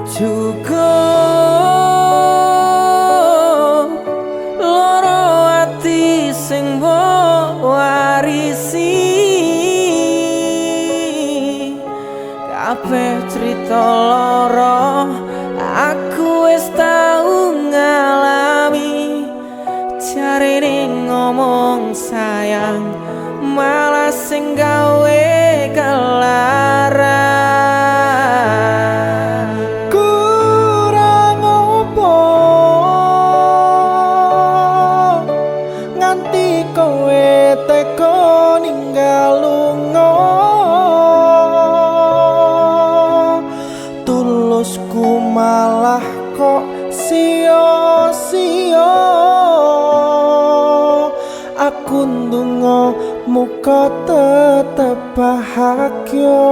Cukup loro ati sing mbok warisi. Kabeh crita lara aku wis tau ngalami. Jarene ngomong sayang malah sing gawe kelaran. Kurang opo nganti kowe teko ninggal lunga? Tulusku malah kok sia-sia. Aku ndonga muga tetep bahagia.